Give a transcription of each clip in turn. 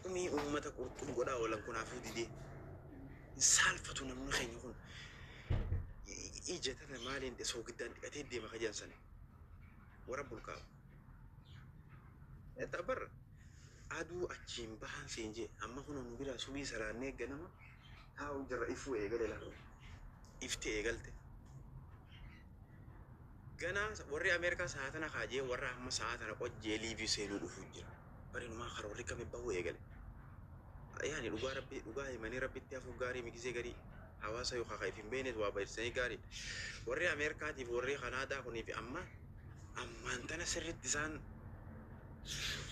Qurxumii uummata qurxum godhaa oolan kunaafuu didee. Hin saalfatu namni keenya kun. Ija tana maaliin soogiddaan dhiqatee deema ka jedhan sana. Warra bulkaa'u. Bar aduu achiin bahan siin jee amma kun nu biraa subii salaannee ganama taa'u jirra ifuu eegale lafa. Ifti eegalte. Ganaa warri Ameerikaa sa'a tana kaajee warra amma sa'a tana qojjee liivii seenuu dhufuu jira. Barinumaa karoorri kami bahuu eegale. Yaani dhugaa rabbi dhugaa himanii rabbitti hafuu gaarii migisee garii hawaasa yookaan kan hin beeknes waa baay'isanii gaarii. Warri Ameerikaatiif warri Kanaadaa kunii fi amma ammaan tana sirriitti isaan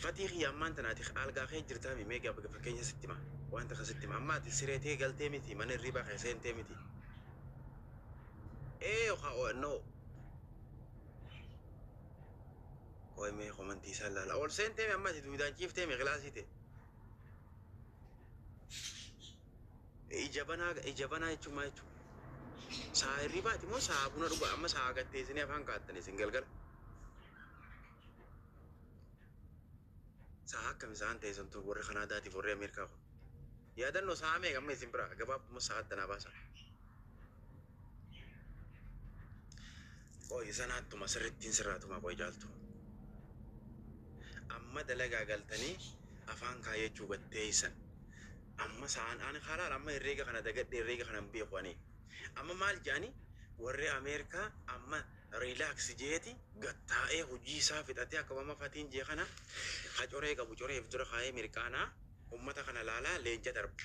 fatii kiyya ammaan tanaati algaa kee jirtaa mi mee fakkeenya sitti hima wanta akkasitti hima amma ati siree tee galtee miti mana hirribaa kee seentee miti. Ee yookaan no. Qoy mee komantii isaan laala. Ol seentee mi amma ati duudaan ciiftee mi kilaasii ta'e. Ija banaa ija banaa jechuun maal jechuudha? Sa'a hirribaati moo sa'a buna dhugaa amma sa'a gatteessinii afaan kaa'attan isin galgala? Sa'a akkam isaan ta'e sun warri Kanaadaatiif warri Ameerikaa kun. Yaadannoo sa'a meeqa amma isin biraa gabaabuma sa'a addanaa baasa. Qoy sanaattuma sirrittiin sirraatuma qoy caaltu. Amma dalagaa galtanii afaan kaayyachuu gatteessan. Amma sa'aan ani halaal amma herreega kana dagadhe herreega kana hin beeku ani. Amma maal jedhani warri Ameerikaa amma relax jeeti gattaa'ee hojii isaa fixatee akka amma fatiin jee kana ka coree qabu coree if dura kaayee mirqaanaa ummata kana laalaa leenca darba.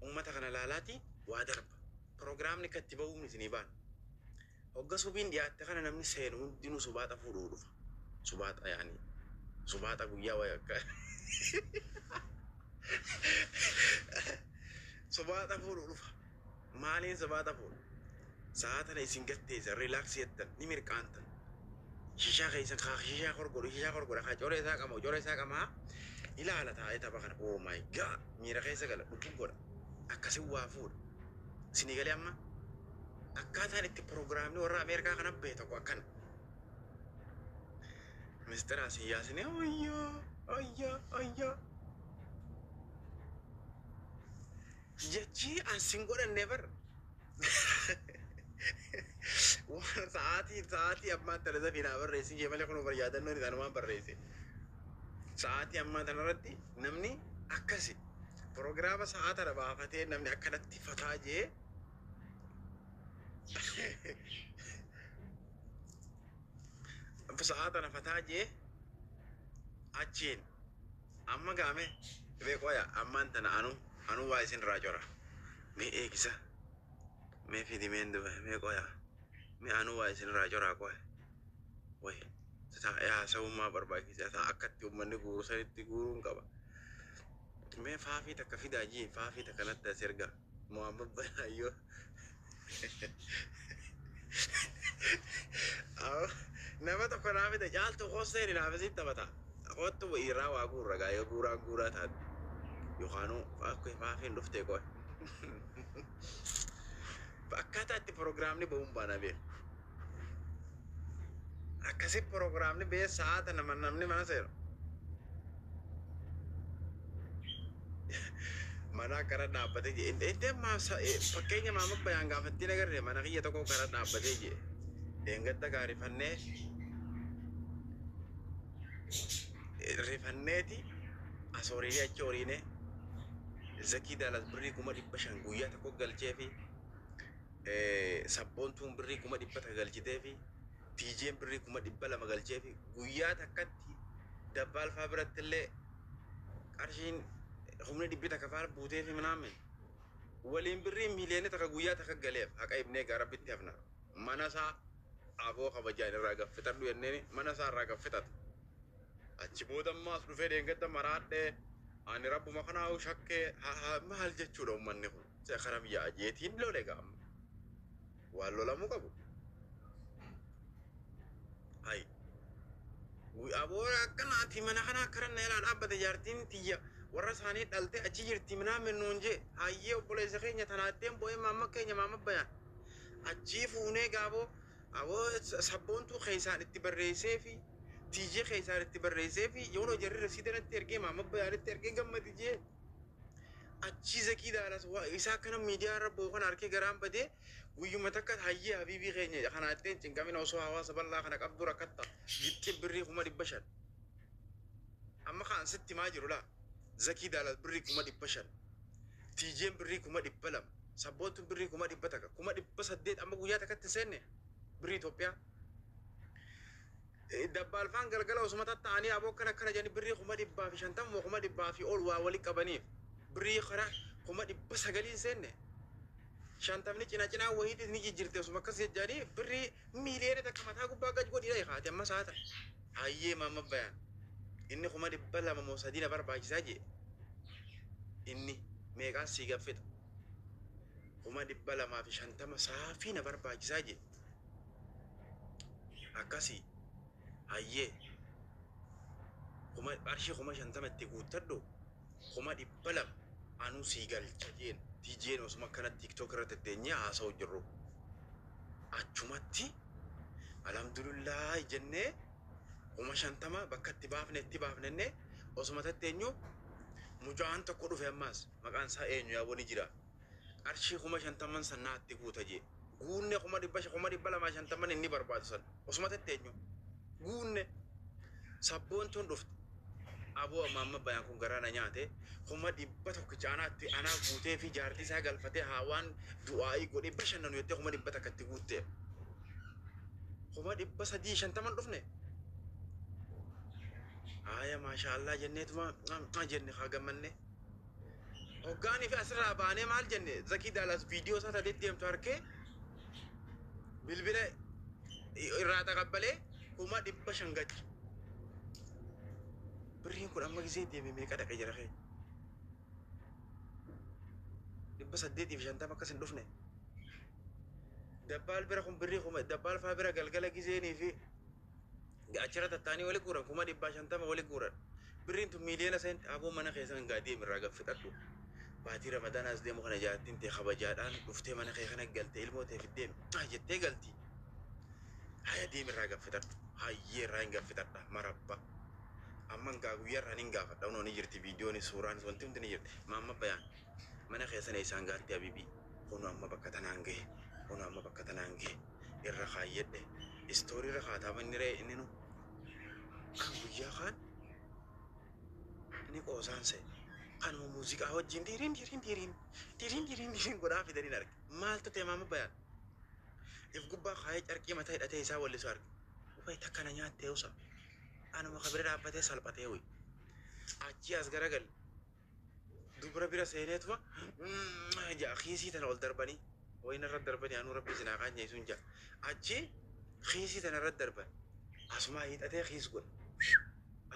Ummata kana laalaati waa darba. Proogiraamni akka itti bahuun isinii baan. Hogga subiin dhiyaatte kana namni seenu hundinuu subaaxa fuudhuu dhufa. Subaaxa yaani subaaxa guyyaa wayi akka subaaxa fuudhuu dhufa. Maaliin subaaxa fuudha? Sa'a tana isin gatteessan relax jettan ni mirqaantan. Shishaa keessan kaa shishaa korgodhu shishaa korgodha kaa coree isaa qama coree isaa qamaa ilaala taa'ee tapha kana oh my god miira keessa gala dhukub godha akkasin waa fuudha. Isinii galee amma akkaataan itti proogiraamni warra Ameerikaa kana bahe tokko akkana. Mistira asin yaasine ayyaa ayyaa ayyaa jechi an sin godhanne bar waan sa'aatii sa'aatii ammaan tana dafii naa barreessi jee malee kun bar yaadannoon isaanumaan barreesse. Sa'aatii ammaa tana irratti namni akkasi proogiraama sa'aa tana baafatee namni akkanatti fataa jee sa'aa tana fataa jee achiin amma gaame beekoya ammaan tana anu anu waa isin irraa cora mee eegisa mee fidi meen duba mee qoya mee anu waa isin irraa coraa qoya way taa'ee haasa'ummaa barbaachisaa ta'a akkatti uummanni guuru sanitti guuruun qaba. Mee faafii takka fidaa jii faafii takka natti as ergaa Muhammad Banaayyoo. Nama tokko naa fida caaltu kooseen naaf isin taphata. Kottu irraa waa guurra gaa yoo guuraan guuraa taate. Yookaanuu akka faafiin dhuftee qoy. Akkaataa itti proogiraamni bahuun baana beeku. Akkasi proogiraamni bee sa'aata nama namni mana seenu. Mana akkana dhaabbatee jee. Inni amma fakkeenya maama bayaan gaafattiin agarre mana kiyya tokko gara dhaabbatee jee. Deengadda gaa rifannee rifanneeti as horiinee achi horiinee Zakii Daalas birrii 500,000 guyyaa tokko galchee fi sabboontuun birrii 100,000 galchitee fi TJ'n birrii 200,000 galchee fi guyyaa takkatti dabbaalfaa biratti illee qarshiin humni 100 faal buutee fi minaamin waliin birrii 1,000,000 guyyaa takka galeef haqa ibnee gaa rabbitti hafna mana isaa aboo kabajaan irraa gaffitadhu jenneen mana isaa irraa gaffitata. Achi booda ammaas dhufee deengadda maraadhee ani rabbuma kanaa shakkee maal jechuudha uummanni kun karam yaa jeetiin lole gaa amma waan lolamuu qabu. Hai. Aboo akkanaati mana kana akkana na ilaa dhaabbate jaartiin tiyya warra isaanii dhalte achi jirti minaamin nuun jee hayyee obboleessa keenya tanaatteen bo'ee maamma keenya maamma bayaan achii fuunee gaaboo aboo sabboontuu keessaan itti barreessee fi Tiijee keessaan itti barreessee fi yeroo jarri rasiida natti ergee maama bayaanitti ergee gammadi jee. Achii Zakii Daalas isaa akkana miidiyaa irra bookan harkee garaan badee guyyuma takka hayyee habiibii keenya kana ittiin cinqamina osoo hawaasa bal'aa kana qabdu rakkatta gixxi birrii 500,000. Amma kaan sitti maa jiru laa Zakii Daalas birrii 500,000. Tiijeen birrii 200,000. Sabboontuun birrii 100,000 800,000 amma guyyaa takkatti hin seenne birrii Itoophiyaa. Dabbaalfaan galgala osuma tatta'anii aboo akkana akkana jedhanii birrii 150,000 moo 100,000 fi ol waa wali qabaniif birrii kara 900,000 seenne. Shantamni cina cinaa wahiitis ni jijjiirte osuma akkas jejjaanii birrii 1,000,000 mataa gubbaa gad godhii haati amma saata. Hayyee maamma bayaan inni 200,000 moo 3 na barbaachisaa jee inni meeqaan sii gaffixa 250,000 saafii na barbaachisaa jee. Akkasii hayyee kuma qarshii 50,000 itti guuttadhu 200,000 anuu sii galcha jeen tiijeen osuma akkana TikTok irra tetteenyee haasa'u jirru. Achumatti alhamdulillah jennee 50,000 bakka itti baafne itti baafnennee osuma tetteenyu mucaan tokko dhufe ammaas maqaan isaa eenyu yaaboo ni jira. Qarshii 50,000 san naatti guuta jee. Guunne 250,000 inni barbaadu san osuma tetteenyu guunne sabboontuun dhufte. Aboo amma amma bayaan kun garaa na nyaate 100,000 anaatti anaa guutee fi jaartii isaa galfatee haa waan du'aa'ii godhee bashannanu jettee 100,000 itti guutte. 350,000 dhufne. Haaya maasha Allah jenneetuma jenne haa gammanne. Hoggaanii fi asirraa baanee maal jenne Zakii Daalaas viidiyoo isaa taatee deemtu harkee bilbila irraa taqabbalee 500,000 gachi. Birriin kun amma gisee deeme meeqa dhaqe jira kee? 850 akkas hin dhufne. Dabbaal bira kun birrii kuma dabbaal faa bira galgala giseenii fi achirra tattaanii wali guuran 150,000 wali guuran. Birriin tun miiliyoona seenti aboo mana keessan gaa deemi irraa gaffixadhu. Baatii Ramadaanaas deemu kana jaartiin tee kabajaadhaan dhuftee mana kee kana galtee ilmoo tee fiddee jettee galti. Haya deemi irraa gaffixadhu. Hayyee irraa hin gaffixadha marabba. Amma gaa guyyaa irraa hin gaafadha. Unoo ni jirti viidiyoonis suuraanis wanti hundi ni jirti. Maamma bayaan mana keessan eessaan gaatti habiibii. Kunu amma bakka tanaan gahe. Kunu amma bakka tanaan gahe. Irra kaayyadhe. Istoorii irra kaataa inni ree inni nu. Kan guyyaa kaan ni qoosaan se. Kanuma muuziqaa wajjin diriin diriin diriin diriin diriin diriin godhaa fidaniin arge. Maaltu ta'e maamma bayaan? If gubbaa kaayee carqii mataa hidhatee isaa wallisu arge. Way takka na nyaattee usa. Anuma kabira dhaabbatee salphatee wuyi. Achii as garagal. Dubra bira seeneetuma ja'a kiisii tana ol darbanii. Wayina irra darbanii anuu rabbi isin haa qaanyeessuun ja'a. Achii kiisii tana irra darban. Asumaa hiixatee kiis godha.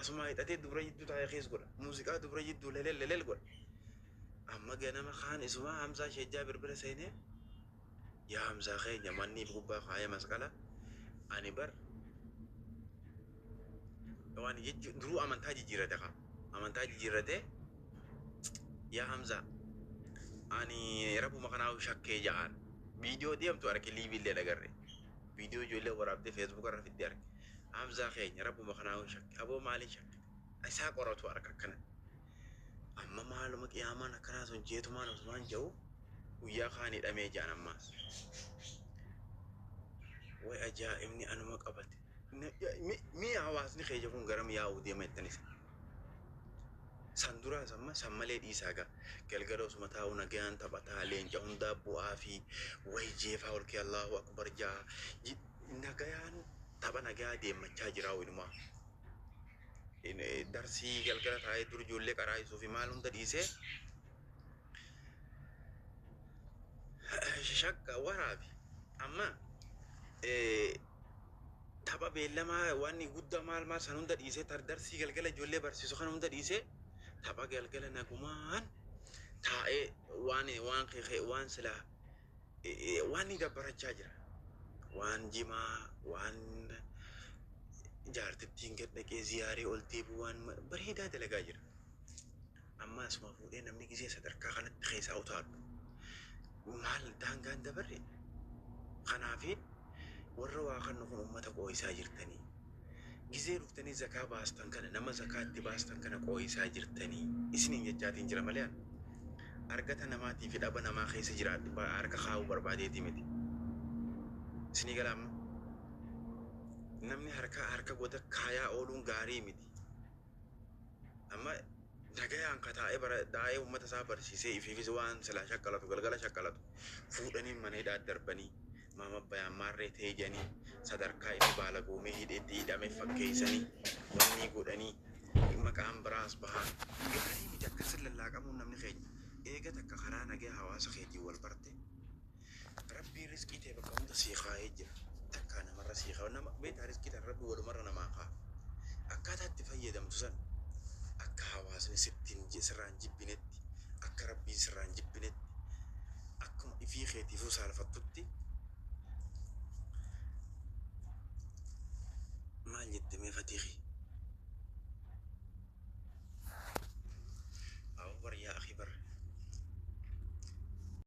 Asumaa hiixatee dubra jidduu taa'ee kiis godha. Muuziqaa dubra jidduu lelel lelel godha. Amma ganama kaan isumaa Hamzaa Sheejjaa birbira seenee yaa Hamzaa keenya manni gubbaa kaayee masqala ani bar waan jechuun duruu amantaa jijjiirrate kaa amantaa jijjiirrate yaa Hamzaa ani rabbuma kanaaf shakkee ja'aan viidiyoo deemtu arge liiviillee dhagarre viidiyoo ijoollee waraabdee feesbuuk irra fidde arge Hamzaa keenya rabbuma kanaaf shakke aboo maaliin shakke isaa qoratu arga akkana amma maaluma qiyaamaan akkanaa sun jeetumaan osumaan ja'u guyyaa kaan hidhamee ja'an ammaas way ajaa'ibni anuma qabate mi hawaasni keenya kun garam yaa'uu deema jettanis san duraas amma san malee dhiisaa gaa galgala osuma taa'u nagaan taphataa leenca hundaa bu'aa fi way jeefaa ol kee Allahu akbar jaa nagayaan tapha nagaa deemachaa jira walumaa. Darsii galgala taa'ee dur ijoollee qaraayisuu fi maal hunda dhiisee shakka waraabi amma tapha beellamaa waan guddaa maal maal san hunda dhiisee darsii galgala ijoollee barsiisu kan hunda dhiisee tapha galgala nagumaan taa'ee waan waan waan silaa waan ni dabbarachaa jira. Waan jimaa waan jaartittiin gad dhaqee ziyaarii ol deebi'u waan bareedaa dalagaa jira. Amma asuma fuudhee namni gisee sadarkaa kanatti keessaa utaalu. Maal daangaan dabarre? Kanaafi warra waa kannu kun uummata qooyisaa jirtanii. Gizee dhuftanii zakaa baastan kana, nama zakaa itti baastan kana qooyisaa jirtanii isiniin jechaatiin jira malee, an argata namaatii fi dhaba namaa keessa jiraadhu harka kaa'uu barbaadeetii miti. Isinii gala amma? Namni harka harka goda kaayaa ooluun gaarii miti. Amma nagayaan ka taa'ee bara taa'ee uummata isaa barsiisee ifiifis waan silaa shakkalatu galgala shakkalatu fuudhanii mana hidhaa darbanii, maama bayaan maarree ta'ee jedhanii, sadarkaa inni baalagoomee hidheetti hidhame fakkeessanii wanni godhanii maqaan biraas bahaa gaarii miti. Akkasin lallaaqamuun namni keenya eega takka karaa nagaya hawaasa keetiin wal barte, Rabbii rizqii ta'e bakka hunda sii kaa'ee jira. Takkaa namarra sii kaa'u nama beektaa, rizqii tan Rabbi walumarra namaa kaa'a. Akkaataa itti fayyadamtu san akka hawaasni sittiin sirraan jibbinetti, akka Rabbiin sirraan jibbinetti, akkuma ifii keetiifuu saalfattutti. Maal jette mee, Fatiiki?